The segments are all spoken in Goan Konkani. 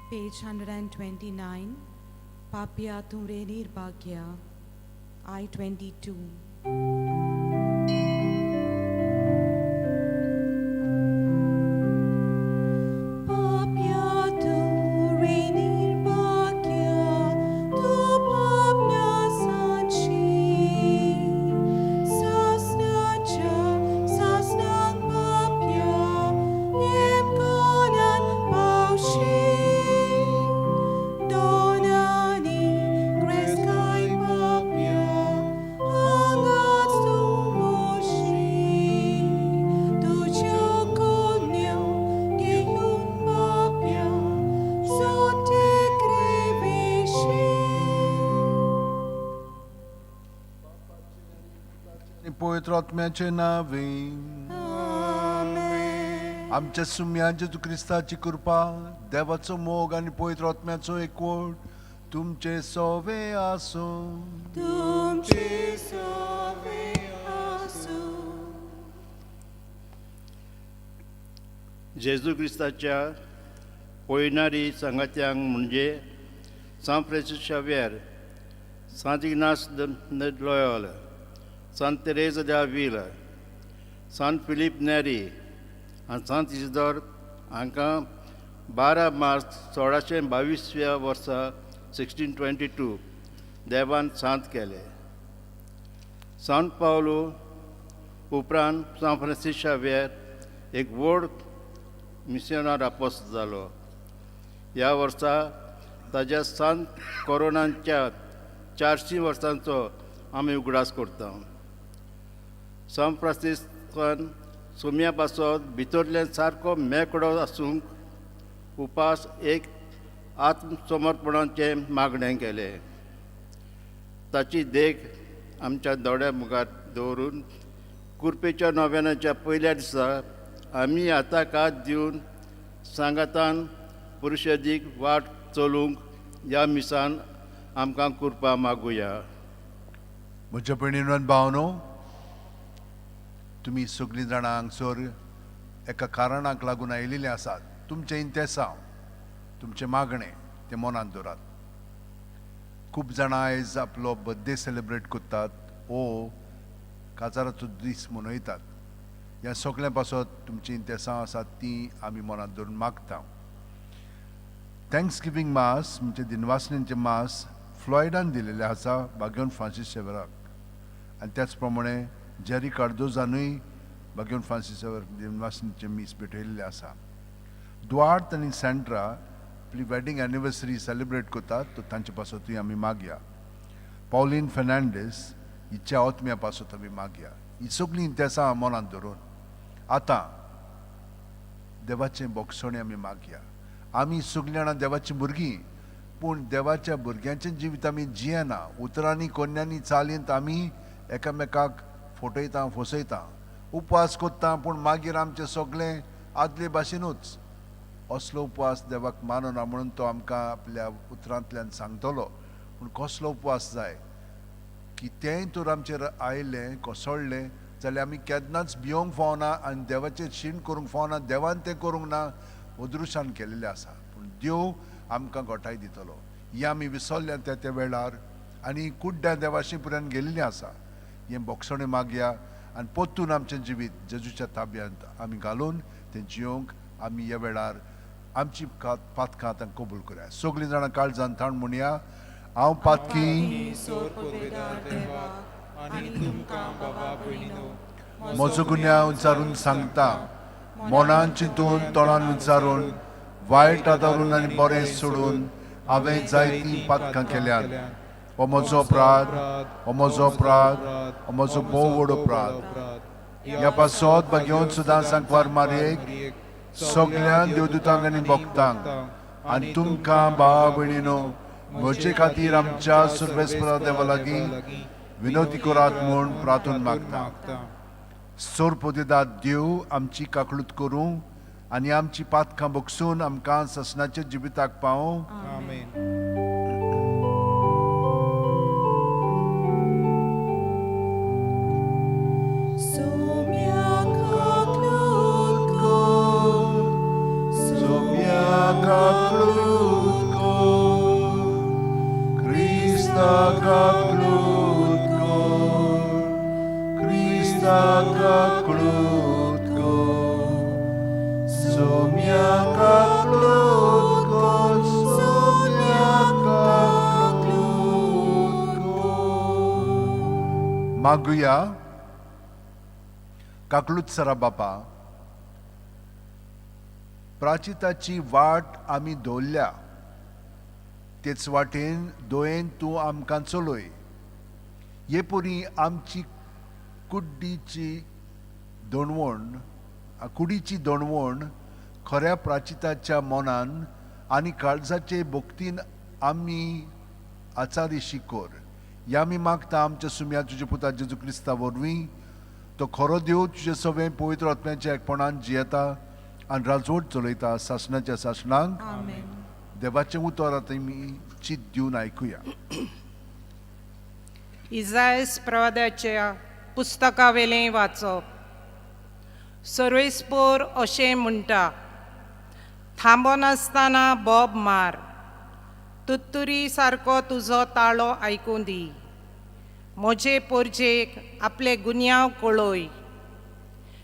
Page 129, Papia Tumre Nirbhagya, I-22. Papia Tumre Nirbhagya, Tu Papna Sanchi, Sasnacha, Sasnang Papia, Yemkonan Paushi. Donani Crescai Papia, Angat Tumushi, Tuchokonio, Gihun Papia, Sote Crevishi. आनी पवित्र आत्म्याचे नावे. Amen. आमच्या सुम्या जेजू क्रिस्ताची कृपा, देवाचो मोग आनी पवित्र आत्म्याचो एकवट तुमचे सोवे आसूं. तुमचे सोवे आसूं. जेजू क्रिस्ताच्या पयणारी सांगात्यांक म्हणजे सांत फ्रांसीस शाव्यार, सांत इग्नास the Loyola, सांत तेरेजा the Avila, सांत फिलीप नेरी आनी सांत इजिदोर हांकां 12 मार्च 1622व्या वर्सा 1622 देवान सांत केले. सांत पावलो उपरांत सांत फ्रांसीस शाव्यार एक व्हड मिशनर आपोस्त जालो. ह्या वर्सा ताज्या सांत कोरोनाच्या 400 वर्सांचो आमी उगडास करता. सांत फ्रांसिस्कान सोम्या पासत भितरल्यान सारको मेकळो आसूंक उपास एक आत्मसमर्पणाचें मागणें केलें. ताची देख आमच्या दोळ्या मुखार दवरून कुरपेच्या नव्यानाच्या पयल्या दिसा आमी हाताक हात दिवन सांगातान पुरुशदीक वाट चलूंक ह्या मिसान आमकां कृपा मागुया. म्हज्या भयणीनो आनी भावनो, तुमी सगळीं जाणां हांगसर एका कारणाक लागून आयिल्ले आसात. तुमचें इंतेसांव, तुमचें मागणें तें मनांत दवरात. खूब जाणां आयज आपलो बर्थडे सेलिब्रेट करतात ओ काजाराचो दीस मनयतात. ह्या सगळ्यां पासत तुमचीं इंतेसांव आसात तीं आमी मनांत दवरून मागता. थँक्स गिवींग मास म्हणजे दिनवासणेचें मास फ्लॉयडान दिलेलें आसा बागेवन फ्रांसीस शेवराक आनी त्याच प्रमाणे जेरी कार्दोजानूय बागेवन फ्रांसीस शेवर दिनवासणेचें मीस भेटयल्लें आसा. दुआर्त आनी सँड्रा आपली वेडींग एनिवर्सरी सेलिब्रेट करतात, तो तांचे पासतूय आमी मागया. पावलीन फेर्नांडीस हिच्या आत्म्या पासत आमी मागया. ही सगळीं इंतेसां मनांत धरून आतां देवाचें बोगसणें आमी मागया. आमी सगळीं जाणां देवाचीं भुरगीं, पूण देवाच्या भुरग्यांचें जिवीत आमी जियेना. उतरांनी, कोन्यांनी, चालींत आमी एकामेकाक फटयता, फसयता. उपवास करता, पूण मागीर आमचें सगळें आदले भाशेनूच. असलो उपवास देवाक मानना म्हणून तो आमकां आपल्या उतरांतल्यान सांगतलो. पूण कसलो उपवास जाय? कितेंय तर आमचेर आयलें, कोसळ्ळें जाल्यार आमी केन्नाच भियोंक फावना आनी देवाचेर शीण करूंक फावना. देवान तें करूंक ना, अदृश्यान केल्लें आसा, पूण देव आमकां गोठाय दितलो हें आमी विसरल्या त्या त्या वेळार आनी कुड्ड्या देवाशी पर्यंत गेल्लीं आसा. हें बोगसणें मागया आनी परतून आमचें जिवीत जेजूच्या ताब्यांत आमी घालून तें जियोंक आमी ह्या वेळार आमची पातकां आतां कबूल करुया. सगळीं जाणां काळजान ताण म्हणया, हांव पातकी. आनी तुमकां बाबा भयणीनो, म्हजो गुन्यांव विचारून सांगता. मनान चिंतून, तोंडान विचारून, वायट आदारून आनी बरें सोडून हांवें जायतीं पातकां केल्यात. हो म्हजो अपराध, हो म्हजो अपराध, हो म्हजो भोव व्हड अपराध. ह्या पासत भाग्योन सुद्दां सांकवार मारयेक, सगळ्या देवदूतांक आनी भक्तांक आनी तुमकां भाव भयणीनो, म्हजे खातीर आमच्या सर्वेस्परा देवा लागीं विनवती करात म्हूण प्रार्थून मागता. सोरपोदेदाद देव आमची काकळूत करूं आनी आमची पातकां बगसून आमकां ससनाच्या जिविताक पावों. आमेन. Soumya kaklukon, Soumya kaklukon. क्रिस्ता काकलूत कोर, क्रिस्ता काकलूत कोर, सोम्या काकलूत कोर, सोम्या काकलूत कोर. मागुया. काकलूत सरा बापा, प्राचिताची वाट आमी दवरल्या, तेच वाटेन दोयेन तूं आमकां चलय. हे परी आमची कुड्डीची दणवण, कुडीची दणवण खऱ्या प्राचिताच्या मनान आनी काळजाचे भक्तीन आमी आचारिशी कर. ह्या आमी मागता आमच्या सुम्या तुज्या पुता जेजू क्रिस्ता वरवीं. तो खरो देव, तुजे सगळें पवित्र आत्म्याच्या एकपणान जियेता आनी राजवट चलयता सासणाच्या सासणांक. आमेन. देवाचें उतर आतां आमी चित दिवन आयकुया. इजायस प्रवादाच्या पुस्तकावेलें वाचप. सर्वेस्पोर अशें म्हणटा, थांबनासतना बोब मार, तुत्तुरी सारको तुजो ताळो आयकूं दी. म्हजे पोरजेक आपले गुन्यांव कळय,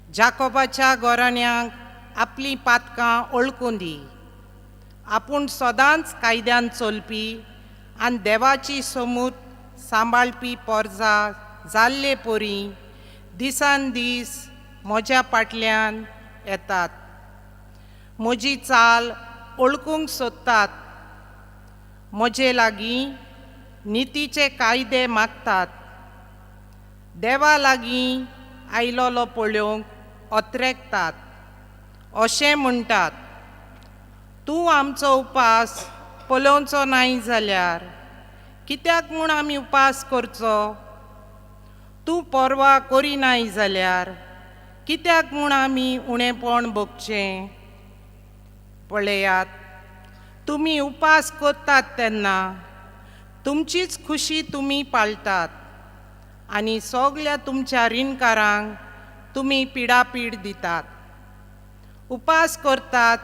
जाकोबाच्या गोराण्यांक आपलीं पातकां वळखूं दी. आपूण सदांच कायद्यान चलपी आनी देवाची समूत सांबाळपी पोरजा जाल्ले परी दिसान दीस म्हज्या फाटल्यान येतात, म्हजी चाल वळखूंक सोदतात, म्हजे लागीं नितीचे कायदे मागतात, देवा लागीं आयलोलो पळोवंक ओत्रेकतात. अशें म्हणटात, तूं आमचो उपास पळोवचो नाय जाल्यार कित्याक म्हूण आमी उपास करचो? तूं पर्वा करिनाय जाल्यार कित्याक म्हूण आमी उणेपण भोगचें? पळयात, तुमी उपास करतात तेन्ना तुमचीच खुशी तुमी पाळटात आनी सगल्या तुमच्या रिणकारांक तुमी पिडापीड दितात. उपास करतात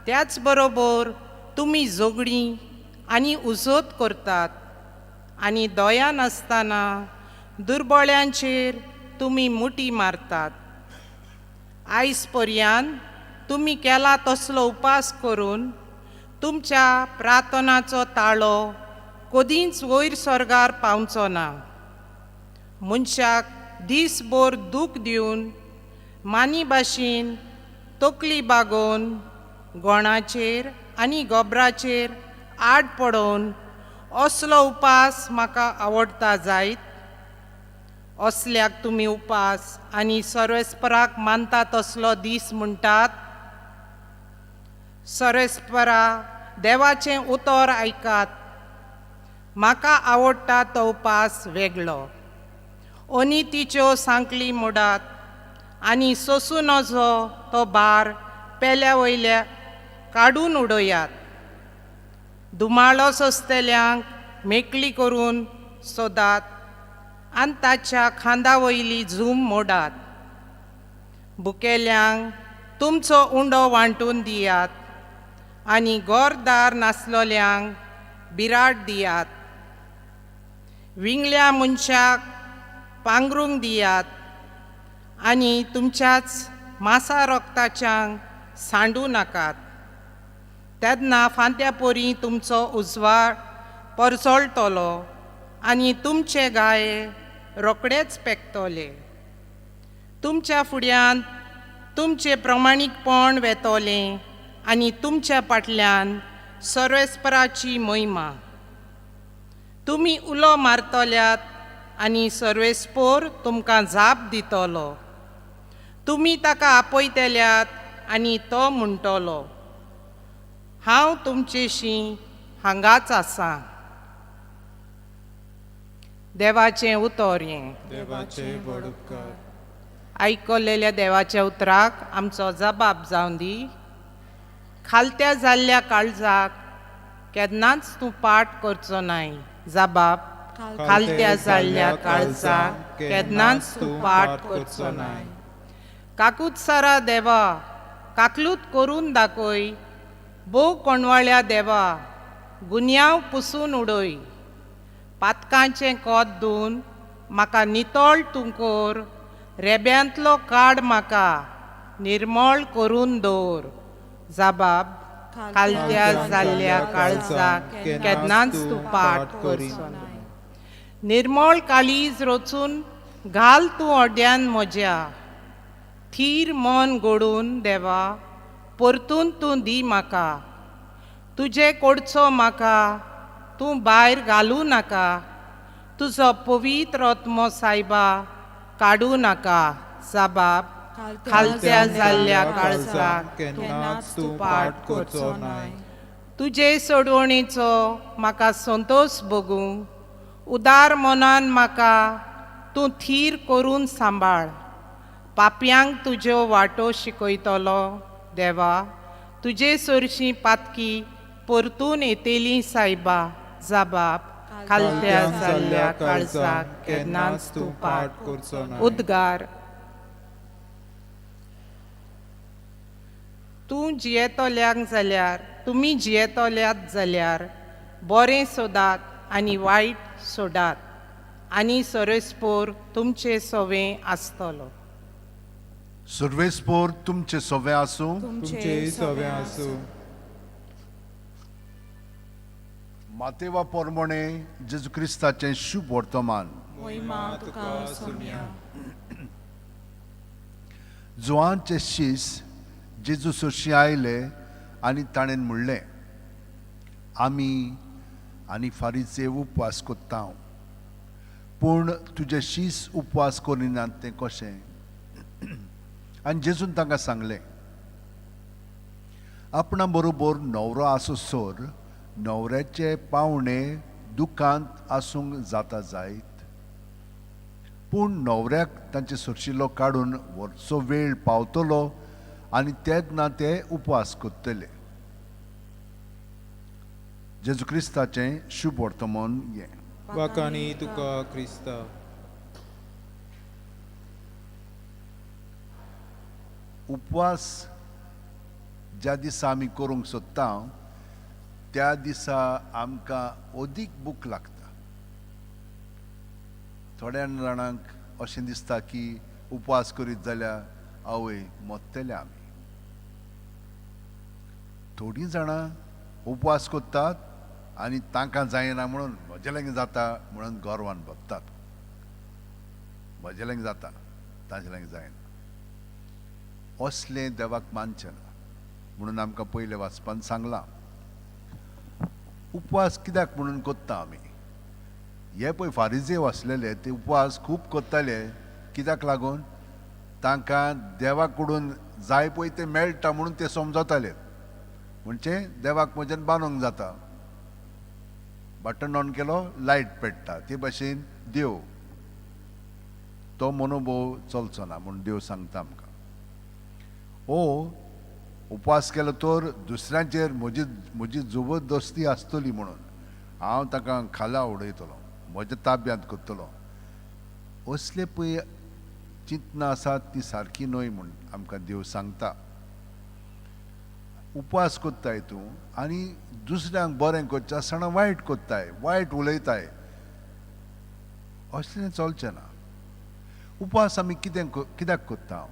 त्याच बरोबर तुमी झगडीं आनी उजोत करतात आनी दया नासतना दुर्बळ्यांचेर तुमी मुठी मारतात. आयज पर्यान तुमी केला तसलो उपास करून तुमच्या प्रार्थनाचो ताळो कदींच वयर स्वर्गार पावचो ना. मनशाक दीसभर दूख दिवन मानी भाशेन तकली बागोवन गोणाचेर आनी गोबराचेर आड पडोवन असलो उपास म्हाका आवडटा जायत? असल्याक तुमी उपास आनी सर्वेस्पराक मानता तसलो दीस म्हणटात? सर्वेस्परा देवाचें उतर आयकात. म्हाका आवडटा तो उपास वेगळो. अनितीच्यो सांकली मोडात आनी सोसूं नजो तो भार पेल्या वयल्या काडून उडयात. दुमाळो सोंसतल्यांक मेकळी करून सोदात आनी ताच्या खांदा वयली झूम मोडात. बुकेल्यांक तुमचो उंडो वांटून दियात आनी घरदार नासलोल्यांक बिराड दियात. विंगल्या मनशाक पांगरूंक दियात आनी तुमच्याच मासा रोगताच्यांक सांडूं नाकात. तेन्ना फांत्या पोरी तुमचो उजवाड परजळटलो आनी तुमचे गाये रोखडेच पेकतले. तुमच्या फुड्यांत तुमचें प्रमाणीकपण वेतलें आनी तुमच्या फाटल्यान सर्वेस्पराची महिमा. तुमी उलो मारतल्यात आनी सर्वेस्पोर तुमकां जाप दितलो. तुमी ताका आपयतल्यात आनी तो म्हणटलो, हांव तुमचेशी हांगाच आसा. देवाचें उतर हें. देवाचे व्हड उपकार. आयकलेल्या देवाच्या उतराक आमचो जबाब जावन दी. खालत्या जाल्ल्या काळजाक केन्नाच तूं पाठ करचो नाय. जबाब, खालत्या जाल्ल्या काळजाक केन्नाच तूं पाठ करचो नाय. काकूत सारा देवा, काकलूत करून दाखय. भोव कोणवाळ्या देवा, गुन्यांव पुसून उडय. पातकांचें कोत धुवन म्हाका नितळ तूं कोर, रेब्यांतलो काड म्हाका निर्मळ करून दवर। जाबाब खालत्या जाल्ल्या काळजाक केन्नाच तूं पाट करचो ना। निर्मळ काळीज रचून घाल तूं अड्यान म्हज्या, थीर मन घडून देवा परतून तूं दी म्हाका। तुजे कडचो म्हाका तूं भायर घालूं नाका, तुजो पवित्र आत्मो सायबा काडूं नाका। जाबाब खालत्या जाल्ल्या काळजाक केन्नाच तूं पाट करचो नाय। तुजे सोडवणेचो म्हाका संतोश भोगूं, उदार मनान म्हाका तूं थीर करून सांबाळ। पापयांक तुज्यो वाटो शिकयतलो देवा, तुजे सरशीं पातकी परतून येतली सायबा। जाबाब खालत्या जाल्ल्या काळजाक केन्नाच तूं पाट करचो नाय। उद्गार तूं जियेतल्यांक जाल्यार, तुमी जियेतल्यात जाल्यार बरें सोदात आनी वायट सोडात आनी सरस्पोर तुमचें सवें आसतलो। सुर्वेस्पोर तुमचें सवें आसूं। तुमचेय सवें आसूं। मातेवा पोरमोणे जेजू क्रिस्ताचें शुभ वर्तमान। मोहिमा तुका सोम्या। जुवानचे शीस जेजू सरशीं आयले आनी ताणें म्हणलें, आमी आनी फारीचे उपवास कोत्ता, पूण तुजे शीस उपवास करिनात तें कशें? आनी जेजून तांकां सांगलें, आपणा बरोबर न्हवरो आसोसर न्हवऱ्याचे पावणे दुकांत आसूंक जाता जायत, पूण न्हवऱ्याक तांचे सरशिलो काडून व्हरचो वेळ पावतलो आनी तेन्ना ते उपवास करतले। जेजू क्रिस्ताचें शुभ वर्तमान हें। वाकाणी तुका क्रिस्ता। उपवास ज्या दिसा आमी करूंक सोदता त्या दिसा आमकां अदीक भूक लागता। थोड्या जाणांक अशें दिसता की उपवास करीत जाल्यार आवय मरतले आमी। थोडीं जाणां उपवास करतात आनी तांकां जायना म्हणून म्हजे लागीं जाता म्हणून गर्वान भोगतात, म्हजे लागीं जाता तांचे लागीं जायना, असलें देवाक मानचें ना म्हणून आमकां पयलें वाचपान सांगलां। उपवास कित्याक म्हणून करता आमी? हे पळय फारिजेव आसलेले ते उपवास खूब करताले, कित्याक लागून? तांकां देवा कडून जाय पळय तें मेळटा म्हणून ते समजताले, म्हणजे देवाक म्हज्यान बांदूंक जाता, बटन ऑन केलो लायट पेट्टा, ते भाशेन देव तो मनोभोव चलचो ना म्हूण देव सांगता आमकां। ओ उपवास केलो तर दुसऱ्यांचेर म्हजी म्हजी जबरदस्ती आसतली म्हणून हांव ताका खाला उडयतलो, म्हज्या ताब्यांत करतलो, असले पळय चिंतना आसा ती सारकी न्हय म्हूण आमकां देव सांगता। उपवास करताय तूं आनी दुसऱ्यांक बरें करचें आसतना वायट करताय, वायट उलयताय, असलें चलचें ना। उपवास आमी कितें कित्याक करता?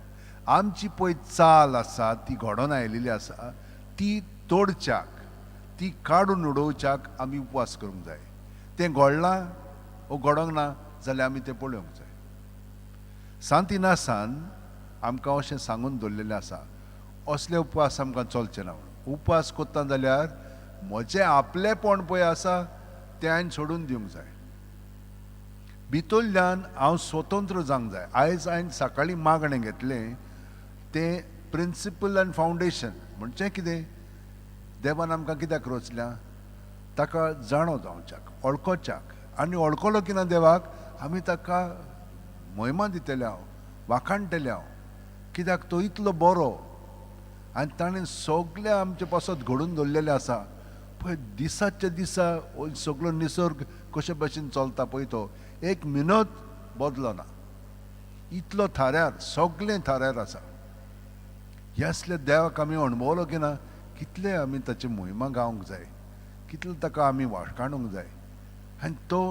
आमची पळय चाल आसा ती घडोवन आयिल्ली आसा ती तोडच्याक, ती काडून उडोवच्याक आमी उपवास करूंक जाय। तें घडलां वो घडोंक ना जाल्यार आमी तें पळोवंक जाय। सांत इनासान आमकां अशें सांगून दवरलेलें आसा, असले उपवास आमकां चलचे ना म्हणून। उपवास करता जाल्यार म्हजें आपलेपण पळय आसा तें हांवें सोडून दिवंक जाय, भितरल्यान हांव स्वतंत्र जावंक जाय। आयज हांवें सकाळीं मागणें घेतलें तें प्रिंसिपल आनी फावंडेशन म्हणजे कितें? देवान आमकां कित्याक रचल्या? ताका जाणो जावच्याक, वळखोच्याक, आनी वळखलो की ना देवाक आमी ताका महिमा दितले हांव, वाखाणटले हांव, कित्याक तो इतलो बरो आनी ताणें सगळें आमचे पासत घडून दवरलेलें आसा। पळय दिसाच्या दिसा सगळो निसर्ग कशे भशेन चलता पळय, तो एक मिनत बदलो ना, इतलो थाऱ्यार, सगळें थाऱ्यार आसा। हे असले देवाक आमी अणभवलो की ना कितले आमी ताची महिमा गावंक जाय, कितले ताका आमी वाखाणूंक जाय। आनी तो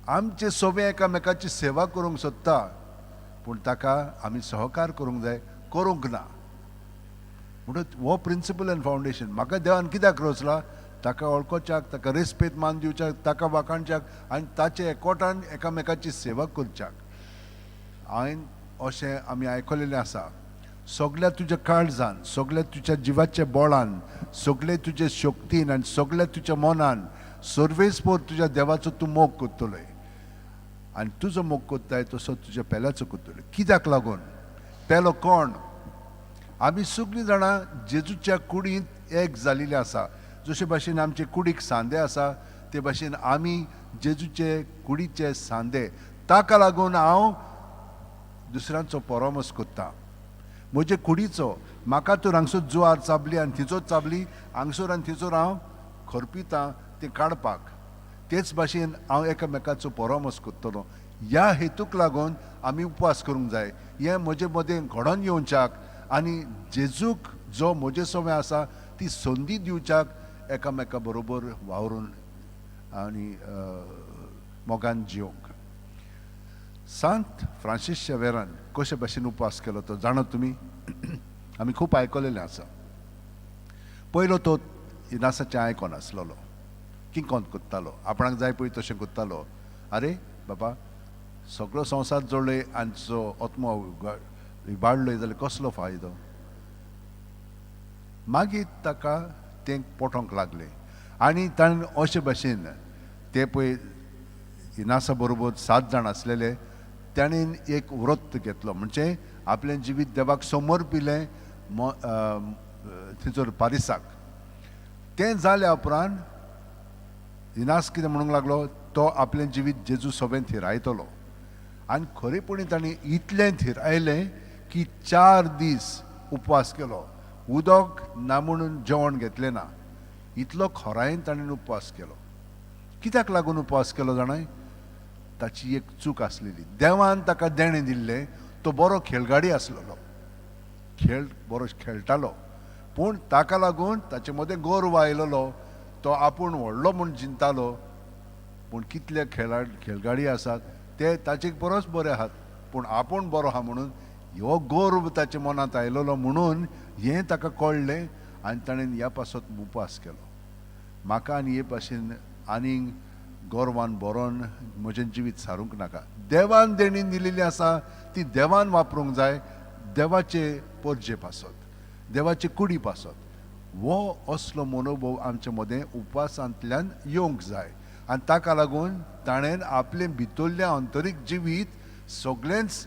आमचे सोबे एकामेकाची सेवा करूंक सोदता, पूण ताका आमी सहकार करूंक जाय, करूंक ना. म्हणून हो प्रिंसिपल एंड फावंडेशन म्हाका देवान कित्याक रचला, ताका वळखोच्याक, ताका रेस्पेद मान दिवच्याक, ताका वाखाणच्याक आनी ताचे एकवटान एकामेकाची सेवा करच्याक. हांवें अशें आमी आयकलेलें आसा, सगल्या तुज्या काळजान, सगल्या तुज्या जिवाच्या बळान, सगळे तुजे शक्तीन आनी सगल्या तुज्या मनान सर्वेस्पोर तुज्या देवाचो तूं मोग करतलोय आनी तुजो मोग करताय तसो तुज्या पेल्याचो करतलो. कित्याक लागून पेलो कोण? आमी सगळीं जाणां जेजूच्या कुडींत एक जाल्लें आसा. जशे भाशेन आमचे कुडीक सांदे आसा ते भाशेन आमी जेजूचे कुडीचे सांदे. ताका लागून हांव दुसऱ्यांचो परामर्श करता. म्हजे कुडीचो म्हाका तर हांगसर जुवार चाबली आनी थिंचोच चाबली, हांगसर आनी थिंचोर हांव खरपितां तें काडपाक. तेच भाशेन हांव एकामेकाचो परामर्श करतलो. ह्या हेतूक लागून आमी उपवास करूंक जाय. हें म्हजे मदें घडोवन येवच्याक आनी जेजूक जो म्हजे सवे आसा ती संदी दिवच्याक एकामेका बरोबर वावरून आनी मोगान जिवंक. सांत फ्रांसीस शेवेरान कशे भाशेन उपवास केलो तो जाणा तुमी? आमी खूब आयकलेलें आसा. पयलो तो इनासाचें आयकोन आसलेलो, किंकोंत करतालो, आपणाक जाय पळय तशें करतालो. आरे बाबा, सगळो संवसार जोडले आनी जो आत्मो इबाडलोय जाल्यार कसलो फायदो? मागीर ताका तें पोटोंक लागलें आनी ताणें अशे भाशेन ते पळय इनासा बरोबर 7 जाण आसलेले, ताणें एक व्रत घेतलो, म्हणजे आपलें जिवीत देवाक समर्पिलें थंयसर पारिसाक. तें जाल्या उपरांत इनास कितें म्हणूंक लागलो, तो आपलें जिवीत जेजू सोबेन थिरायतलो. आनी खरेपणी ताणें इतलें थिरायलें की 4 दीस उपवास केलो, उदक ना म्हणून जेवण घेतलें ना, इतलो खोरायेन ताणें उपवास केलो. कित्याक लागून उपवास केलो जाणाय? ताची एक चूक आसलेली. देवान ताका देणें दिल्लें, तो बरो खेळगाडी आसलेलो, खेळ बरो खेळटालो, पूण ताका लागून ताचे मदें गर्व आयलेलो, तो आपूण व्हडलो म्हूण चिंतालो. पूण कितले खेळगाडी आसात ते ताचे परस बरे आहात, पूण आपूण बरो आहा म्हणून हो गर्व ताच्या मनांत आयलेलो, म्हणून हें ताका कळ्ळें आनी ताणें ह्या पासत उपवास केलो. म्हाका आनी हे भाशेन आनीक गर्वान बरोवन म्हजें जिवीत सारूंक नाका. देवान देणी दिलेली आसा ती देवान वापरूंक जाय, देवाचे पोरजे पासत, देवाचे कुडी पासत. हो असलो मनोभव आमचे मदें उपवासांतल्यान येवंक जाय आनी ताका लागून ताणें आपलें भितरलें आंतरीक जिवीत सगळेंच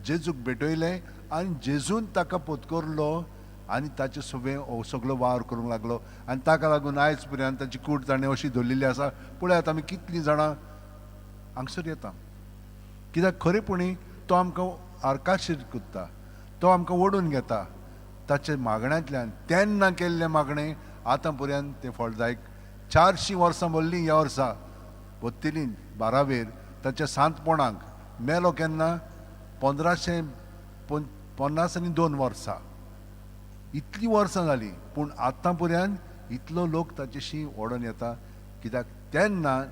जेजूक भेटयलें आनी जेजून ताका पोतकरलो आनी ताचे सगळें हो सगळो वावर करूंक लागलो. आनी ताका लागून आयज पर्यंत ताची कूड ताणें अशी धरलेली आसा. पळयात आमी कितलीं जाणां हांगसर येता, कित्याक खरेपणी तो आमकां आर्काशीर करता, तो आमकां ओडून घेता. ताचे मागण्यांतल्यान तेन्ना केल्लें मागणें आतां पर्यंत तें फळदायक. 400 वर्सां भरलीं ह्या वर्सा बत्तिलीं बारावेर ताच्या सांतपणाक. मेलो केन्ना? 1552 वर्सां. इतलीं वर्सां जालीं, पूण आतां पर्यंत इतलो लोक ताचेशी ओडून येता, कित्याक तेन्ना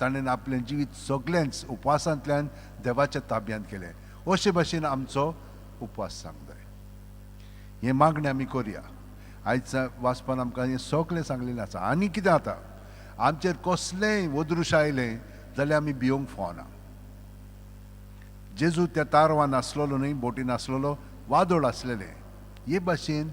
ताणें आपलें जिवीत सगळेंच उपवासांतल्यान देवाच्या ताब्यांत केलें. अशे भाशेन आमचो उपवास जावंक जाय. हें मागणें आमी करुया. आयज वाचपान आमकां हें सगळें सांगलेलें आसा. आनी कितें जाता, आमचेर कसलेंय वदृश आयलें जाल्यार आमी भियोंक फावना. जेजू त्या तारवान आसलेलो न्हय, बोटीन आसलेलो, वादळ आसलेलें. हे भाशेन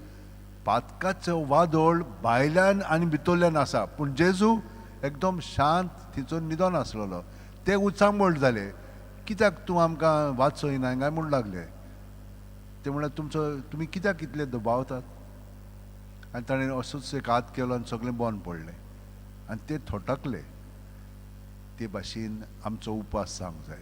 पातकाचो वादळ भायल्यान आनी भितरल्यान आसा, पूण जेजू एकदम शांत थंयसर न्हिदोन आसलेलो. ते उचांबळ जाले, कित्याक तूं आमकां वाचयना काय म्हूण लागले. ते म्हणल्यार तुमी कित्याक इतले दुबावतात? आनी ताणें असोच एक हात केलो आनी सगळें बंद पडलें आनी ते थोटकले. ते भाशेन आमचो उपास जावंक जाय,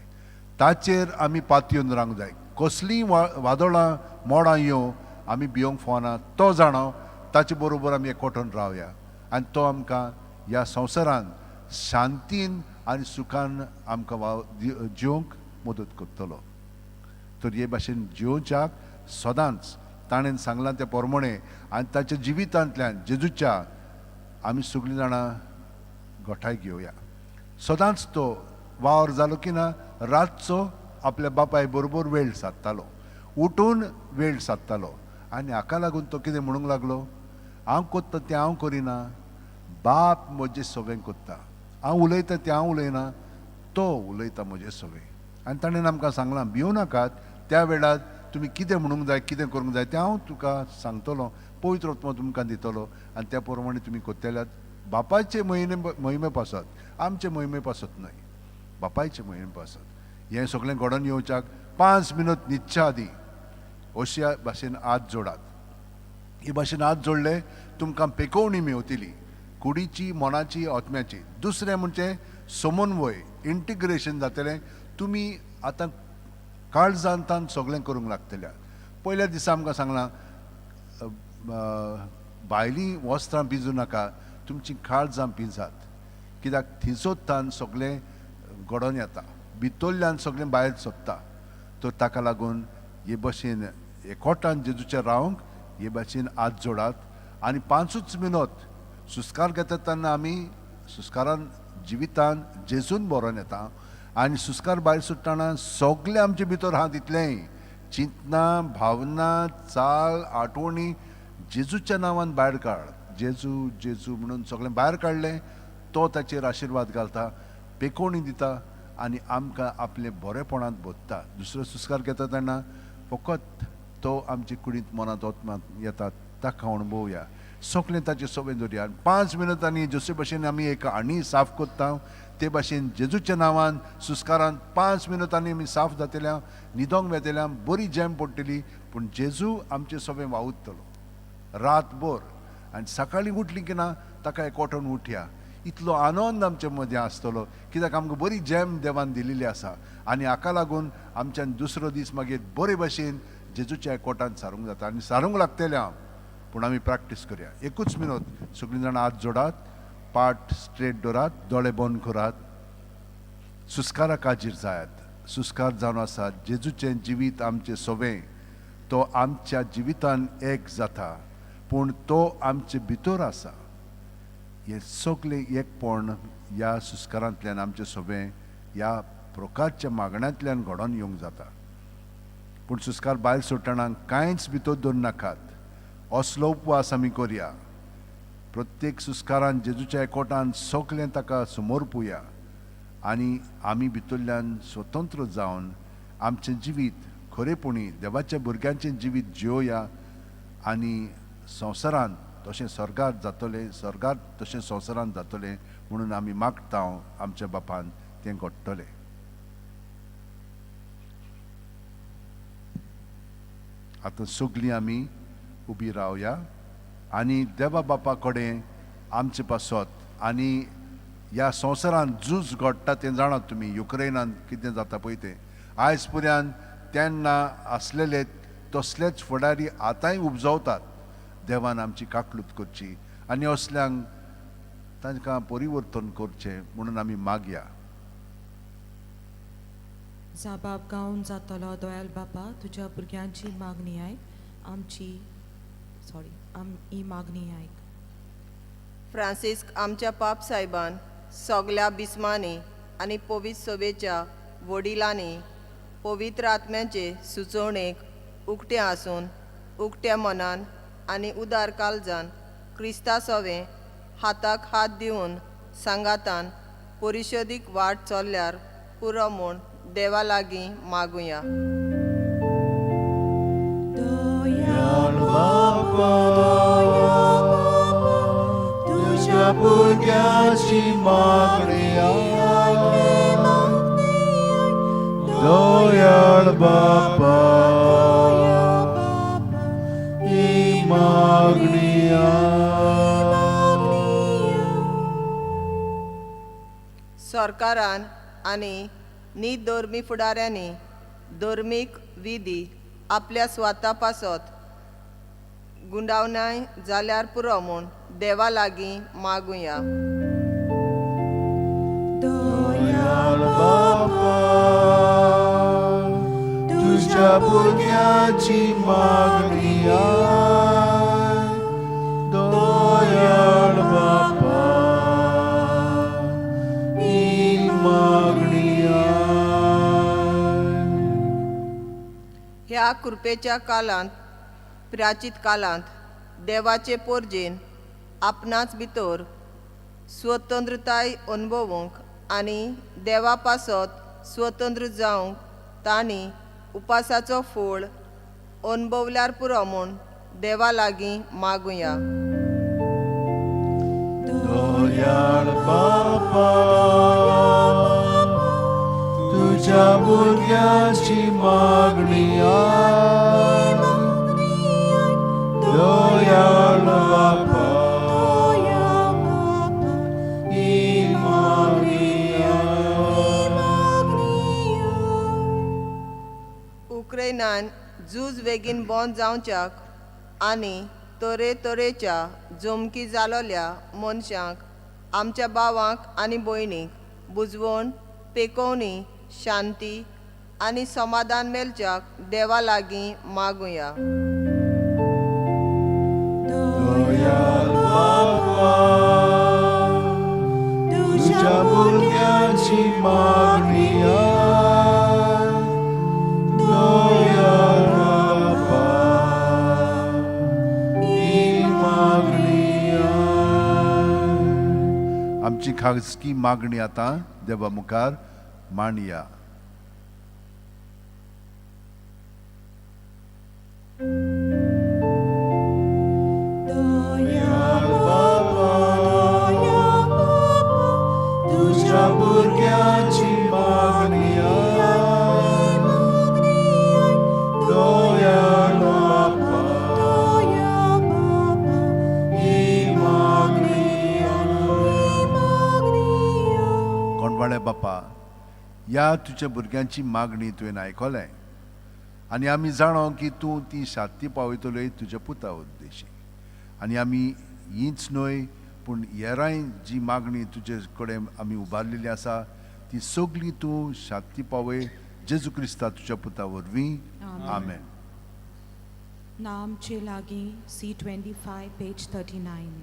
ताचेर आमी पातयेवन रावंक जाय. कसलीं वादळां मोडां येवं आमी भियोंक फावना. तो जाणो, ताचे बरोबर आमी एकवटून रावया आनी तो आमकां ह्या संवसारांत शांतीन आनी सुखान आमकां जिवंक मदत करतलो. तर हे भाशेन जिवोवच्याक सदांच ताणें सांगलां तें प्रमाणें आनी ताच्या जिवितांतल्यान जेजूच्या आमी सगळीं जाणां गोठाय घेवया. सदांच तो वावर जालो की ना रातचो आपल्या बापाय बरोबर वेळ सादतालो, उठून वेळ सादतालो. आनी हाका लागून तो कितें म्हणूंक लागलो, हांव कोत्ता तें हांव करिना, बाप म्हजे सवें कोत्ता, हांव उलयता तें हांव उलयना, तो उलयता म्हजे सवें. आनी ताणें आमकां सांगलां भिवू नाकात, त्या वेळार तुमी कितें म्हणूंक जाय कितें करूंक जाय तें हांव तुका सांगतलो, पवित्र आत्मो तुमकां दितलो आनी त्या प्रमाणे तुमी कोत्तेल्यात बापायचे मोहिमे पासत, आमचे मोहिमे पासत न्हय, बापायचे मोहिमे पासत. हें सगळें घडोवन येवच्याक 5 मिनट न्हिदच्या आदीं अश्या भाशेन हात जोडात. हे भाशेन हात जोडले तुमकां पेकोवणी मेवतली, कुडीची, मनाची, आत्म्याची. दुसरें म्हणजे समन्वय, इंटिग्रेशन जातलें. तुमी आतां काळजांतान सगळें करूंक लागतल्या. पयल्या दिसा आमकां सांगलां भायलीं वस्त्रां पिंजूं नाका, तुमचीं काळजां पिंजात, कित्याक थिंसोतान सगळें घडोवन येता, भितरल्यान सगळें भायर सोदता. तर ताका लागून हे भशेन एकवटान जेजूचें रावंक हे भाशेन हात जोडात आनी 5 मिनट सुस्कार घेतात तेन्ना आमी सुस्कारान जिवितान जेजून बरोवन येता आनी सुस्कार भायर सुट्टना सगळें आमचे भितर आहा तितलेंय चिंतना, भावना, चाल, आठवणी जेजूच्या नांवान भायर काड. जेजू जेजू म्हणून सगळें भायर काडलें, तो ताचेर आशिर्वाद घालता, पेकोवणी दिता आनी आमकां आपले बरेपणांत बोधता. दुसरो सुस्कार घेता तेन्ना फकत तो आमचे कुडींत, मनांत, आत्म्यांत येता, ताका अणभवया, सगळें ताचें सवय दवरया. 5 मिनटांनी जशे भशेन आमी एक हांडी साफ करता ते भाशेन जेजूच्या नांवान सुस्कारान 5 मिनटांनी आमी साफ जातल्या, न्हिदोंक वेतल्या, बरी जॅम पडटली, पूण जेजू आमचें सगळें वावुरतलो रातभर. आनी सकाळीं उठली की ना ताका एकवटून उठया, इतलो आनंद आमचे मदें आसतलो, कित्याक आमकां बरी जॅम देवान दिलेली आसा. आनी हाका लागून आमच्यान दुसरो दीस मागीर बरे भशेन जेजूच्या एकवटान सारूंक जाता आनी सारूंक लागतलें हांव, पूण आमी प्रॅक्टीस करया. 1 मिनट सगळीं जाणां हात जोडात, पाट स्ट्रेट दवरात, दोळे बंद करात, सुस्काराक हाजीर जायात. सुस्कार जावन आसा जेजूचें जिवीत आमचें सवें, तो आमच्या जिवितान एक जाता, पूण तो आमचे भितर आसा. हें सगळें एकपण ह्या सुस्कारांतल्यान आमचें सवें ह्या प्रकारच्या मागण्यांतल्यान घडोवन येवंक जाता. पूण सुस्कार भायर सोडटना कांयच भितर दवरूं नाकात, असलो उपवास आमी करया. प्रत्येक सुस्कारान जेजूच्या एकवटान सगळें ताका समर्पुया आनी आमी भितरल्यान स्वतंत्र जावन आमचें जिवीत खरेपणी देवाच्या भुरग्यांचें जिवीत जियोया आनी संवसारांत तशें स्वर्गार जातलें, स्वर्गार तशें संवसारांत जातलें म्हणून आमी मागता आमच्या बापान तें घडटलें. आतां सगळीं आमी उबी रावया आनी देवा बापा कडेन आमचे पासत आनी ह्या संवसारांत झूज घडटा तें जाणात तुमी, युक्रेनान कितें जाता पळय तें. आयज पर्यंत तेन्ना आसलेले तसलेच फुडारी आतांय उपजवतात. देवान आमची काकलूत करची आनी असल्यांक तांकां परिवर्तन करचें म्हणून आमी मागया. जाबाब गावन जातलो दोयाल बापा, तुज्या भुरग्यांची मागणी आयक, आमची सॉरी ही मागणी आयक. फ्रांसिस्क आमच्या पाप साहेबान सगल्या बिस्मांनी आनी पवित्र सभेच्या वडिलांनी पवित्र आत्म्याचे सुचोवणेक उकतें आसून उकत्या मनान आनी उदार काळजान क्रिस्ता सवें हाताक हात दिवन सांगातान परिशदीक वाट चल्ल्यार पुरो म्हूण देवा लागीं मागुया. तुज्या भुरग्याची मागणी आयक, दयाळ बापा ही मागणी आयक. सरकारान आनी निधर्मी फुडाऱ्यांनी धर्मीक विधी आपल्या स्वाता पासत गुंडावनाय जाल्यार पुरो म्हूण देवा लागीं मागुया. दयाळ बापा तुज्या भुरग्याची मागणी आयक, दयाळ बापा ही मागणी. ह्या कृपेच्या कालांत प्राचीत कालांत देवाचे पोरजेन आपणाच भितर स्वतंत्रताय अनुभवूंक आनी देवा पासत स्वतंत्र जावंक तांणी उपासाचो फोळ अनुभवल्यार पुरो म्हूण देवा लागीं मागुया. दयाळ बापा, तुझ्या भुरग्यांची मागणी आयक. दयाळ बापा, ही मागणी आयक. उक्रेनान झूज बेगीन बंद जावच्याक आनी तरेतरेच्या जमकी जालोल्या मनशांक आमच्या भावांक आनी भयणींक बुजवण पेकोवणी शांती आनी समाधान मेळच्याक देवा लागीं मागुया. दयाळ बापा, तुझ्या भुरग्यांची मागणी आयक. दयाळ बापा, ही मागणी आयक. आमची खाजगी मागणी आतां देवा मुखार मांडया. दयाळ बापा, तुझ्या भुरग्यांची मागणी आयक. दयाळ बापा, ही मागणी आयक. कोणवाळे बापा, ह्या तुज्या भुरग्यांची मागणी तुवें आयकलें आनी आमी जाणो की तूं ती शांती पावयतलोय तुज्या पुता उद्देशी. आनी आमी हीच न्हय पूण हेरांय जी मागणी तुजे कडेन आमी उबारलेली आसा ती सगळी तूं शांती पावय जेजू क्रिस्ता तुज्या पुता वरवीं. आमेन. नामचे लागीं C 25 page 39.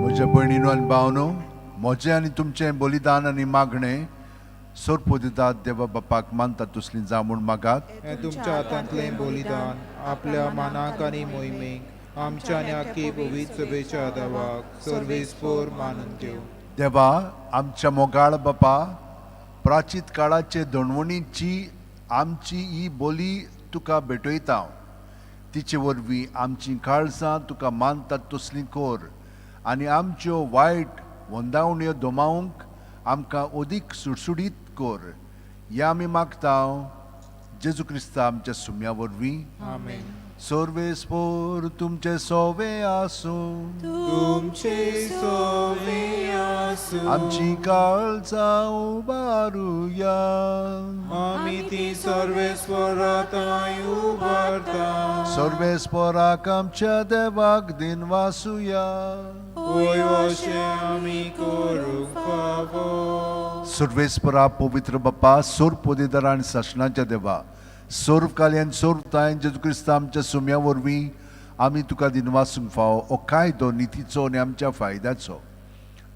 म्हज्या भयणीनो आनी भावनो, म्हजें आनी तुमचें बलिदान आनी मागणें सोरपोदिदात देवा बापाक मानता तसलीं जावं म्हूण मागात. हें तुमच्या हातांतलें बलिदान आपल्या मानाक आनी मोहिमेक आमच्या आनी आख्खी पवित्र सभेच्या देवाक सर्वेस्पोर मानून घेवं. देवा आमच्या मोगाळ बापा, प्राचीत काळाचे दणवणीची आमची ही बोली तुका भेटयता. तिचे वरवीं आमचीं काळजां तुका मानतात तसलीं कर आनी आमच्यो वायट वंदावण्यो दोमावंक आमकां अदीक सुडसुडीत कर. ह्या आमी मागता जेजू क्रिस्ता आमच्या सुम्या वरवीं. आमेन. सर्वेस्पोर तुमचे सोवे आसूं. तुमचे सोवे आसूं. आमची काळजां उबारुया. आमी ती सर्वेस्वराताय उबारता. सर्वेस्पोराक आमच्या देवाक दिनवासुया. होय अशें आमी करूंक फावो. सर्वेस्परा पवित्र बाप्पा, सोर पोदेदार आनी सासणाच्या देवा, सोर्व काल्यान सोर्व तायन जेजू क्रिस्ता आमच्या सुम्या वरवीं आमी तुका दिनवासूंक फावो. हो कायदो नितीचो आनी आमच्या फायद्याचो.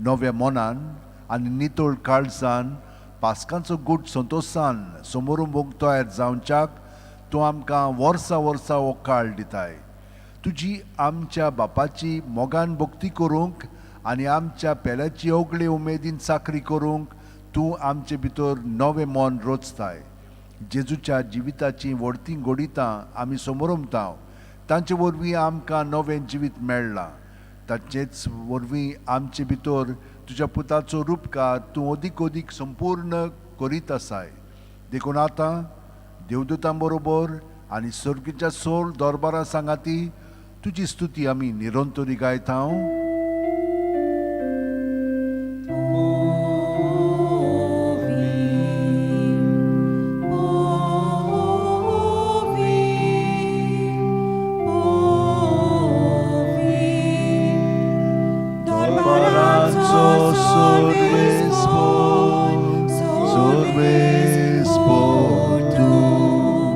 नव्या मनान आनी नितळ काळजान पास्कांचो गूट संतोशान समोरून तयार जावच्याक तूं आमकां वर्सा वर्सा हो काळ दिताय. तुजी आमच्या बापाची मोगान भक्ती करूंक आनी आमच्या पेल्याची ओगळे उमेदीन चाकरी करूंक तूं आमचे भितर नवें मन रोचताय. जेजूच्या जिविताचीं व्हडतीं घडितां आमी समोरमता. तांचे वरवीं आमकां नवें जिवीत मेळ्ळां. ताचेच वरवीं आमचे भितर तुज्या पुताचो रुपकार तूं अदीक अदीक संपूर्ण करीत आसाय. देखून आतां देवदूतां बरोबर आनी सर्गीच्या सोल दरबारा सांगाती तुजी स्तुती आमी निरंतरी गायता. दरबाराचो सर्वेस्पोर, सर्वेस्पोर तूं,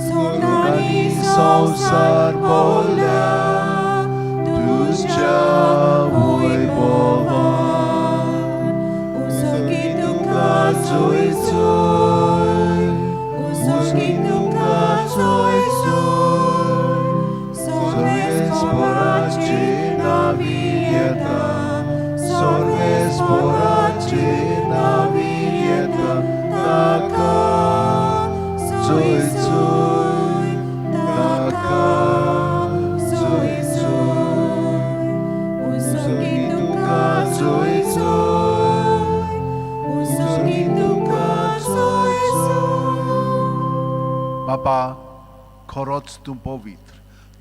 सोनानी संवसार बोल्या तुज्या वैभवान. उसकी तुका चोय चोय, उसकी तुका चोय चोय, सर्वेस्पोराची सर्वेस्पोराचे नावी येता, सर्वेस्पोराचे नावी येता, ताका चोय चोय, ताका चोय चोय, उसकी तुका चोय चोय, उसकी तुका चोय चोय. बापा, खरोच तूं पवित्र,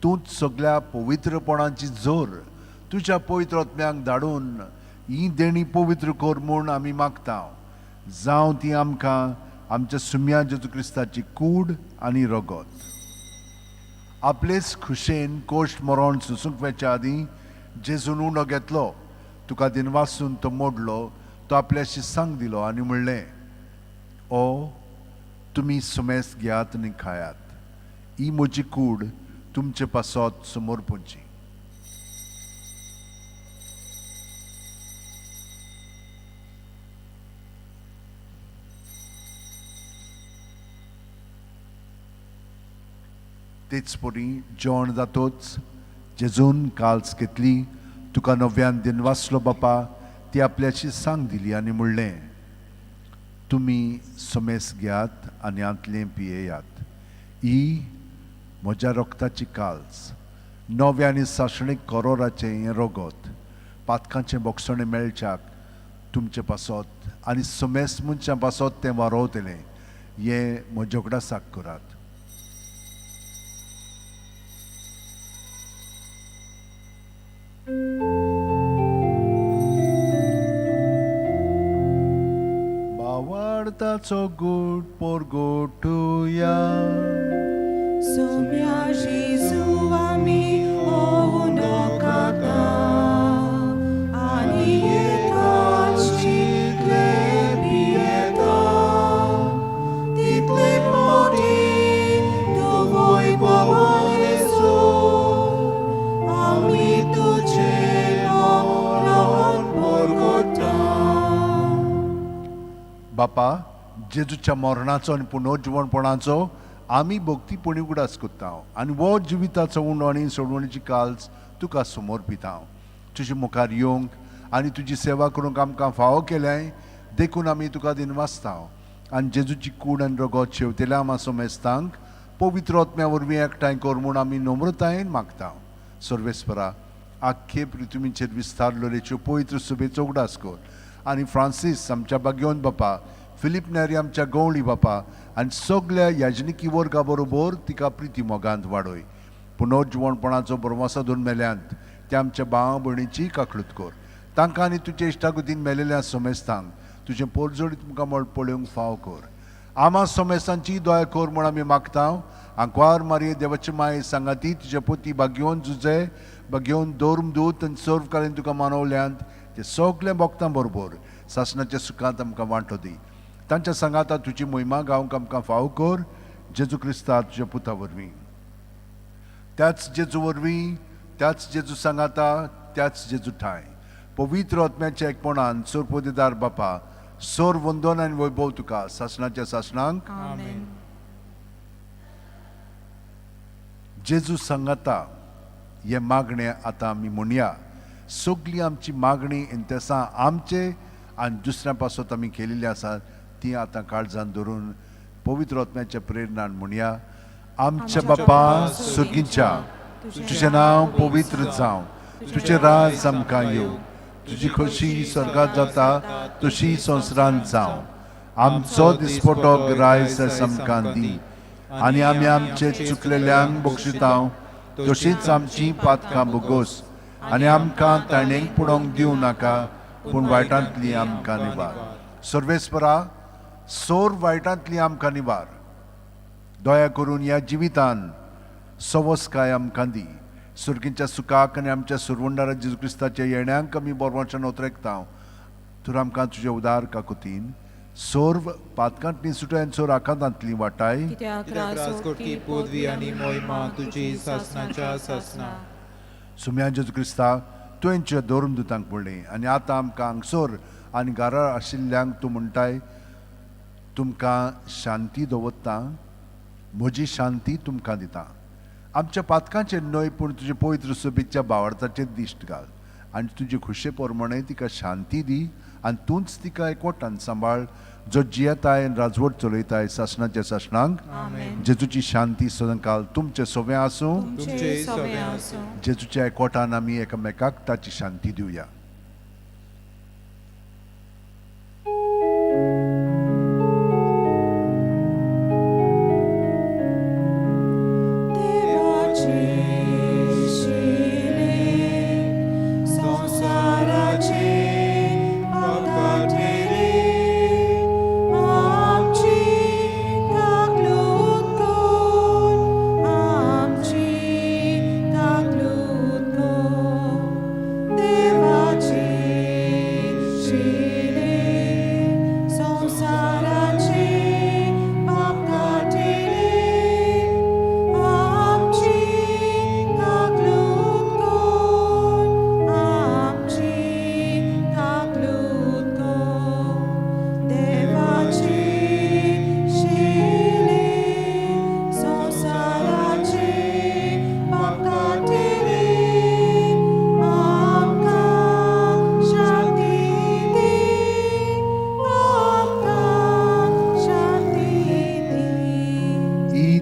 तूंच सगळ्या पवित्रपणाची जोर. तुज्या पवित्र आत्म्यांक धाडून ही देणी पवित्र कर म्हूण आमी मागता. जावं ती आमकां आमच्या सुम्या जेजू क्रिस्ताची कूड आनी रगत. आपलेच खुशेन कोश्ट मरण सुसूंक वचच्या आदीं जेजून उंडो घेतलो, तुका दिनवासून तो मोडलो, तो आपल्याशी सांग दिलो आनी म्हणलें, ओ तुमी सुमेस घेयात आनी खायात. ही म्हजी कूड तुमचे पासत समर्पूची. तेच परी जेवण जातोच जेजून काल्स घेतली, तुका नव्यान दिनवासलो बापा, ती आपल्याशी सांग दिली आनी म्हणलें, तुमी समेस घेयात आनी आंतलें पियेयात. ही म्हज्या रक्ताची काल्स, नव्या आनी सासणीक करोराचें हें रगत, पातकांचें बोगसणें मेळच्याक तुमचे पासत आनी समेस मनशां पासत तें वारोवतलें. हें म्हज्या उगडासाक करात. बावार्थाचो गूट पोरगोटुया. सुम्या जेजू आमी ओवनो खाता आनी एकाच चितले पियेता. तितले मोटी तूं वैभवान येसो, आमी तुजें मरण परगटा. बापा, जेजूच्या मरणाचो आनी पुनर्जिवणपणाचो आमी भक्तीपणी उगडास करता आनी हो जिविताचो उंडो आनी सोडवणीची काल्स तुका समर्पिता. तुजे मुखार येवंक आनी तुजी सेवा करूंक आमकां फावो केल्याय देखून आमी तुका दिनवासता आनी जेजूची कूड आनी रगत शेवतेल्या आमा समेस्तांक पवित्र आत्म्या वरवीं एकठांय कर म्हूण आमी नम्रतायेन मागता. सर्वेस्परा आख्खे पृथ्वीचेर विस्तारलेल्यो पवित्र सभेचो उगडास कर आनी फ्रांसीस आमच्या बागेवन बापा, फिलीप नेरी आमच्या गवळी बापा आनी सगल्या याजनिकी वर्गा बरोबर तिका प्रिती मोगांत वाडय. पुनर्जिवणपणाचो बरवासा धरून मेल्यांत त्या आमच्या भाव भयणीची काकळूत कर. तांकां आनी तुजे इश्टागतीन मेलेल्या समेस्तांक तुजें पोरजोडीत मुखामळ पळोवंक फाव कर. आमा समेस्तांची दया कर म्हूण आमी मागता. आंकवार मारये देवाची माय सांगाती तुजे पोती बागेवन जुजे बागेवन दोर्म दूत आनी सर्वकालीन तुका मानवल्यांत ते सगळे भक्तां बरोबर सासणाच्या सुखांत आमकां वांटो दी. तांच्या सांगाता तुजी मोहिमा गावंक आमकां फाव कर. जेजू क्रिस्ता तुज्या पुता वरवीं, त्याच जेजू वरवीं, त्याच जेजू सांगाता, त्याच जेजू ठांय पवित्र आत्म्याच्या एकपणान सोरपोदेदार बापा सोर वंदन आनी वैभव तुका सासणाच्या सासणांक. आमेन. जेजू सांगाता हे मागणें आतां आमी म्हणया. सगळी आमची मागणी इंतेसां आमचे आनी दुसऱ्या पासत आमी केलेली आसात ती आतां काळजान धरून पवित्र आत्म्याच्या प्रेरणान म्हणया. आमच्या बापा सुगींच्या, तुजें नांव पवित्र जावं, तुजें राज आमकां येवं, तुजी खोशी स्वर्गात जाता तशी संवसारांत जावं. आमचो दिसपटो ग्रायस आमकां दी आनी आमी आमचे चुकलेल्यांक बक्षितांव तशींच आमची पातकां भोगोस आनी आमकां ताणेंक पुडोवंक दिवं नाका पूण वायटांतली आमकां निवार. सर्वेस्परा सोर वायटांतली आमकां निवार. दया करून ह्या जिवितान सवसकाय आमकां दी. सुर्गींच्या सुखाक आनी आमच्या सुरवंडारा जेजू क्रिस्ताच्या येण्यांक आमी बरवाच्यान ओतरेकता. तर आमकां तुजे उदार काकुतीन सर्व पातकांतली सुटाय आनी सोर आकांतांतली वाटाय. कित्याक कित्याक राजकोटकी पदवी आनी मोहिमा तुजी सासणाच्या सासणा. सुम्या जेजू क्रिस्ता तुवेंच्या धर्मदुतांक म्हणलें आनी आतां आमकां हांगसर आनी घरा आशिल्ल्यांक तूं म्हणटाय, तुमकां शांती दवरता, म्हजी शांती तुमकां दिता. आमच्या पातकांचेर न्हय पूण तुजे पवित्र सभेच्या बावडताचेर दिश्ट घाल आनी तुजे खुशे प्रमाणे तिका शांती दी आनी तूंच तिका एकवटान सांबाळ जो जियेताय आनी राजवट चलयताय सासणाच्या सासणांक. जेजूची शांती सदांकाल तुमचें सोवें आसूं. तुमचें सवें आसूं. जेजूच्या एकवटान आमी एकामेकाक ताची शांती दिवया.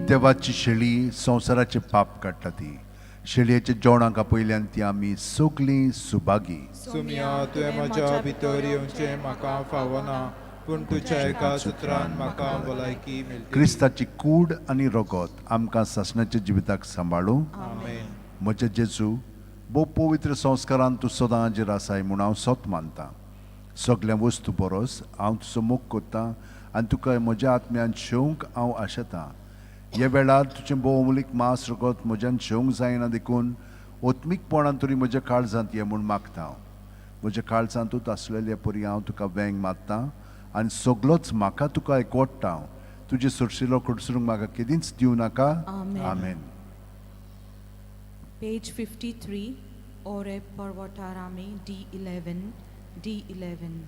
देवाची शेळी संवसाराचे पाप काडटा ती शेळयेच्या जेवणाक आपयल्यान ती आमी सगळीं सुभागी. सुमिया तुवें म्हज्या भितर येवचें म्हाका फावना पूण तुज्या एका सुत्रान म्हाका भलायकी मेळटली. क्रिस्ताची कूड आनी रगत आमकां सासणाच्या जिविताक सांबाळूं. आमेन. म्हज्या जेजू भोव पवित्र संस्कारान तूं सदां हाजीर आसाय म्हूण हांव सत मानता. सगल्या वस्तू परस हांव तुजो मोग करतां आनी तुका म्हज्या आत्म्यान शेवंक हांव आशेतां. ह्या वेळार तुजें भोव अमूलीक मांस रगत म्हज्यान शेवंक जायना देखून ओत्मीकपणान तरी म्हज्या काळजांत ये म्हूण मागता हांव. म्हज्या काळजांतूच आसलेले परी हांव तुका वेंग मारता आनी सगलोच म्हाका तुका एकवटता हांव. तुजें सुरशिलो कडसरूंक म्हाका केदींच दिवं नाका. आमेन. पेज 53, ओरे पर्वतारामी, D11, D11.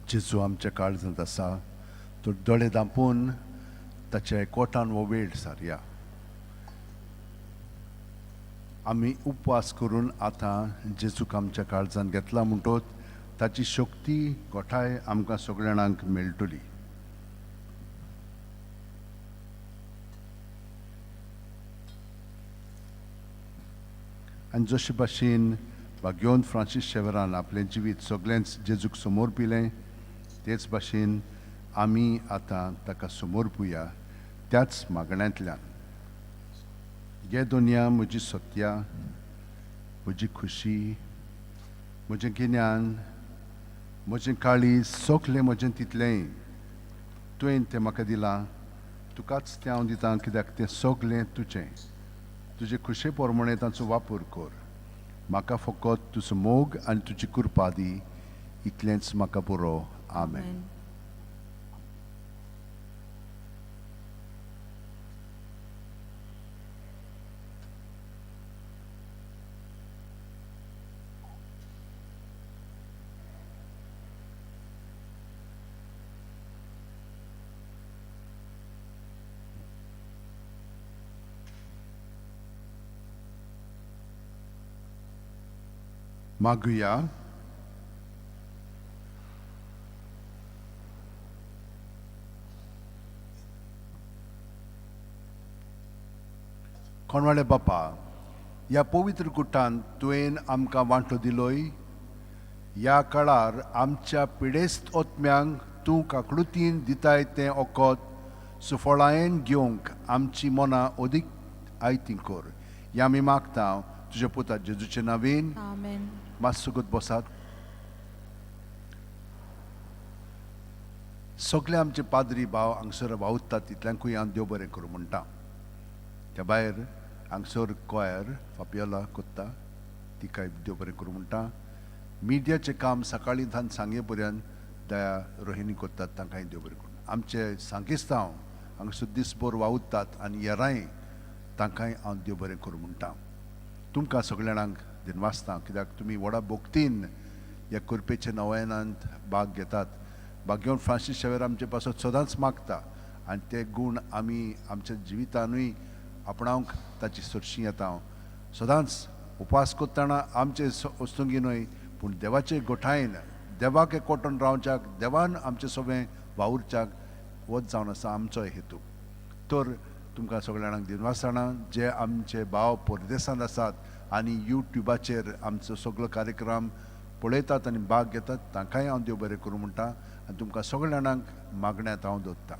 जेजू आमच्या काळजांत आसा तो दोळे धांपून ताच्या एकवटान हो वेळ सारया. आमी उपवास करून आतां जेजूक आमच्या काळजांत घेतला म्हणटोच ताची शक्ती गोठाय आमकां सगळ्या जाणांक मेळटली. आनी जशे भाशेन भाग्योन फ्रांसीस शेवरान आपलें जिवीत सगळेंच जेजूक समोर पिलें तेच भाशेन आमी आतां ताका समोर पुया त्याच मागण्यांतल्यान. गे दुनिया म्हजी सत्या, म्हजी खुशी, म्हजें गिन्यान, म्हजें काळीज, सगलें म्हजें तितलेंय तुवें तें म्हाका दिलां, तुकाच तें हांव दितां कित्याक तें सगलें तुजें. तुजे खुशे प्रमाणे तांचो वापर कर. म्हाका फकत तुजो मोग आनी तुजी कृपा दी, इतलेंच म्हाका पुरो. आमेन. मागुया. कोणवाळे बापा, ह्या पवित्र कुटान तुवें आमकां वांटो दिलोय. ह्या काळार आमच्या पिडेस्त ओत्म्यांक तूं काकळुतीन दिताय तें ओकत सुफळायेन घेवंक आमची मनां अदीक आयती कर. ह्या आमी मागता तुज्या पुता जेजूचे नांवेन. आमेन. मातसो बसात. सगळे आमचे पाद्री भाव हांगसर वावुरतात तितल्यांकूय हांव देव बरें करूं म्हणटा. त्या भायर हांगसर कॉयर फापियोला कोत्ता तिकाय देव बरें करूं म्हणटा. मिडियाचें काम सकाळीं थावन सांगे पर्यंत दया रोहिणी कोत्तात तांकांय देव बरें करूं. आमचे सांकेस्तांव हांगसर दीसभर वावुरतात आनी येरांय तांकांय हांव देव बरें करूं म्हणटा. तुमकां सगळ्या जाणांक दिनवासता कित्याक तुमी व्हडा भक्तीन ह्या कुरपेच्या नवयनांत भाग घेतात. भाग्योन फ्रांसीस शेवेर आमचे पासत सदांच मागता आनी ते गूण आमी आमच्या जिवितानूय आपणावंक ताची सरशी येता. हांव सदांच उपास करतना आमचे वस्तुंगी न्हय पूण देवाचे गोठायेन देवाक एकवटून रावच्याक देवान आमचें सगळें वावुरच्याक वच जावन आसा आमचो हेतू. तर तुमकां सगळ्या जाणांक दिनवासना जे आमचे भाव परदेसांत आसात आनी युट्युबाचेर आमचो सगळो कार्यक्रम पळयतात आनी भाग घेतात तांकांय हांव देव बरें करूं म्हणटा आनी तुमकां सगळ्या जाणांक मागण्यांत हांव दवरता.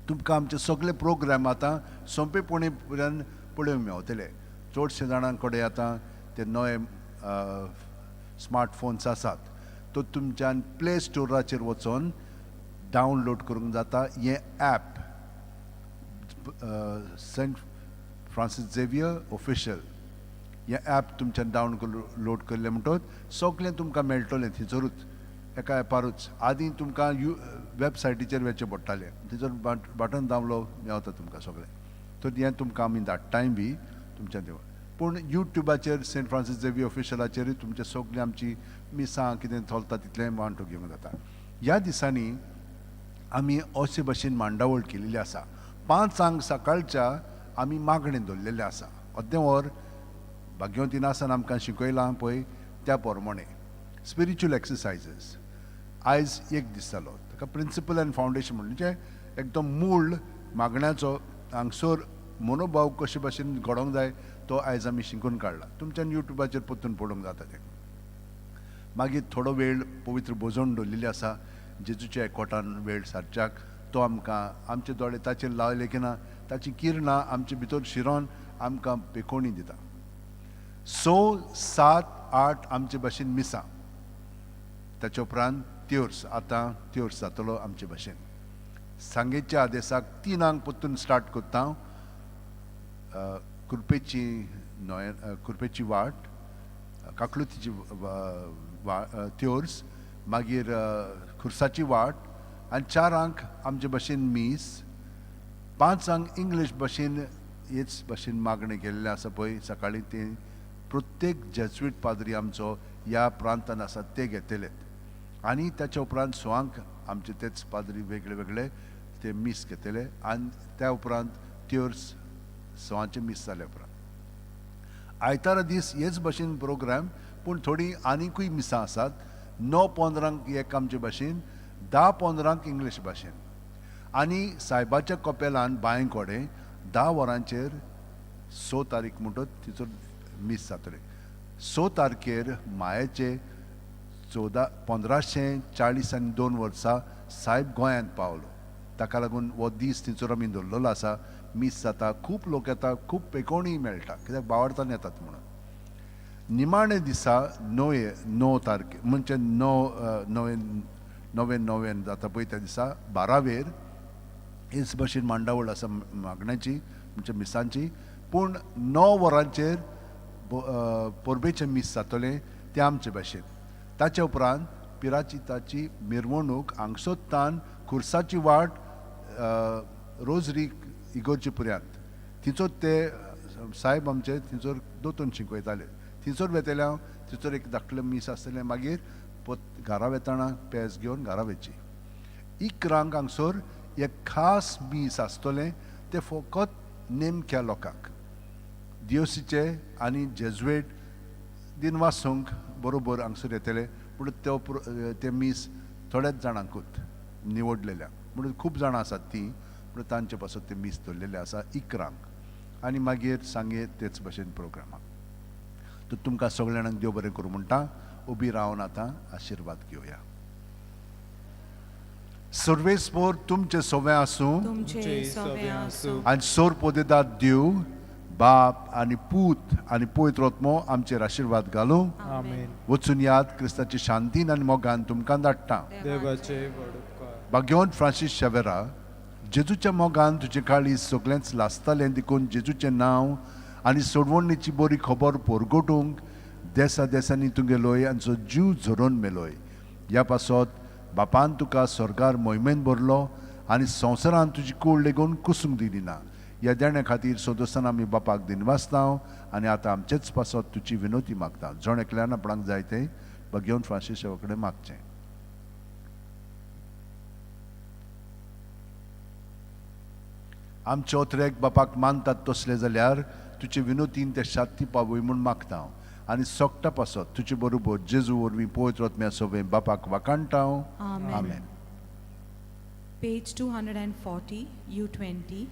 तुमकां आमचे सगळे प्रोग्राम आतां सोंपेपणी पर्यंत पळोवंक मेवतले. चडशे जाणां कडेन आतां ते नवे स्मार्टफोन्स आसात तो तुमच्यान प्ले स्टोराचेर वचोन डावनलोड करूंक जाता हें app Saint Francis Xavier official हें ॲप तुमच्यान डावनलोड केल्लें म्हणटकच सगळें तुमकां मेळटलें थंयसरूच एका एपारूच. आदीं तुमकां वेबसायटीचेर वचचें पडटालें, थंयसर बटन दामलो मेवता तुमकां सगळें. तर हें तुमकां आमी धाडटाय बी तुमच्या देवा. पूण युट्युबाचेर सेंट फ्रांसीस झेवियर ऑफिशलाचेरूय तुमचें सगळें आमची मिसां कितें चलता तितलें वांटो घेवंक जाता. ह्या दिसांनी आमी अशे भशेन मांडावळ केलेली आसा. 5 सकाळच्या आमी मागणें दवरलेलें आसा. अर्दें वर भाग्यवंती नासान आमकां शिकयलां पळय त्या प्रमाणे स्पिरिच्युअल एक्सरसायजीस आयज एक दीस जालो ताका प्रिंसिपल आनी फावंडेशन म्हणजे एकदम मूळ मागण्याचो हांगसर मनोभाव कशे भाशेन घडोवंक जाय तो आयज आमी शिकून काडला. तुमच्यान युट्युबाचेर परतून पळोवंक जाता तें. मागीर थोडो वेळ पवित्र भोजन दवरलेली आसा जेजूच्या एकवटान वेळ सारच्याक तो आमकां आमचे दोळे ताचेर लायले की ना ताची किरणां आमचे भितर शिरोन आमकां पेकोणी दिता. 6, 7, 8 आमचे भाशेन मिसां. ताच्या उपरांत त्योर्स, आतां त्योर्स जातलो आमचे भाशेन. सांगेच्या आदेसाक 3 परतून स्टार्ट करता. कुरपेची नोय, कुरपेची वाट, काकलुतीची त्योर्स, मागीर खुर्साची वाट आनी 4 आमचे भाशेन मीस, 5 इंग्लीश भाशेन हेच भाशेन मागणें केल्लें आसा पळय सकाळीं. तें प्रत्येक जेज्वीट पाद्री आमचो ह्या प्रांतान आसा ते घेतले. आनी ताच्या उपरांत सवांक आमचे तेच पाद्री वेगळे वेगळे ते मीस घेतले आनी त्या उपरांत त्योर्स सवांचें मीस जाल्या उपरांत आयतारा दीस हेच भशेन प्रोग्राम, पूण थोडीं आनिकूय मिसां आसात. 9:15 एक आमचे भाशेन, 10:15 इंग्लीश भाशेन आनी सायबाच्या कपेलान बांय कडेन 10 वरांचेर 6 तारीख म्हणटच तिचो मीस जातलें. 6 तारखेर मायेचे 1542 वर्सां सायब गोंयांत पावलो. ताका लागून हो दीस थंयसर आमी दवरलेलो आसा. मीस जाता, खूब लोक येता, खूब पेकोणीय मेळटा कित्याक बावडतान येतात म्हणून. निमाणे दिसा 9 तारखे म्हणजे 9 9 जाता पळय त्या दिसा 12वेर हेच भशेन मांडावळ आसा मागण्याची म्हणजे मिसांची, पूण 9 वरांचेर परबेचें मीस जातलें तें आमचे भाशेन. ताच्या उपरांत पिराचिताची मिरवणूक हांगसोत्तान खुर्साची वाट रोजरी इगोर्जी पुऱ्यांत थंयसर ते सायब आमचे थंयसर दोतोन शिकयताले. थंयसर वेतले हांव, थंयसर एक धाकटलें मीस आसतलें, मागीर घरा वेतना पेज घेवन घरा वयची. 11 हांगसर एक खास मीस आसतलें तें फकत नेमक्या लोकांक, दियोसीचे आनी जेजुएट दिनवासूंक बरोबर हांगसर येतले. पूण तें मीस थोड्याच जाणांकूच निवडलेल्या, म्हणून खूब जाणां आसात तीं, पूण तांचे पासत तें मीस दवरलेलें आसा 11. आनी मागीर सांगे तेच भशेन प्रोग्रामाक. तर तुमकां सगळ्या जाणांक देव बरें करूं म्हणटा. उबी रावन आतां आशिर्वाद घेवया. सर्वेस्पोर तुमचें सोवें आसूं तुमचे सवे आसूं. आनी सोर पोदेदाद देव बाप आनी पूत आनी पवित्र आत्मो आमचेर आशिर्वाद घालूं. आमेन. वचून याद क्रिस्ताची शांतीन आनी मोगान तुमकां धाडटा. देवाचे व्हड उपकार. भाग्यवंत फ्रांसीस शेवेरा, जेजूच्या मोगान तुजें काळीज सगळेंच लासतालें देखून जेजूचें नांव आनी सोडवणीची बरी खबर परगटूंक देसा देसांनी तुगेलोय आनी जीव झरोवन मेलोय. ह्या पासत बापान तुका स्वर्गार मोहिमेन भरलो आनी संवसारान तुजी कूड लेगून कुसूंक दिली ना. ह्या देण्या खातीर सोदोसान आमी बापाक दिनवासता आनी आतां आमचेच पासत तुजी विनोती मागता. जण एकल्यान आपणाक जाय तें भाग्यवंत फ्रांसीस शेवा कडेन मागचें. आमचे ओत्रेक बापाक मानतात तसले जाल्यार तुजे विनोतीन ते शांती पावय म्हूण मागता हांव आनी सोगटा पासत तुजे बरोबर जेजू वरवीं पवित्र आत्म्या सोबें बापाक वाखाणटा हांव. आमेन. आमेन. Page 240, U20.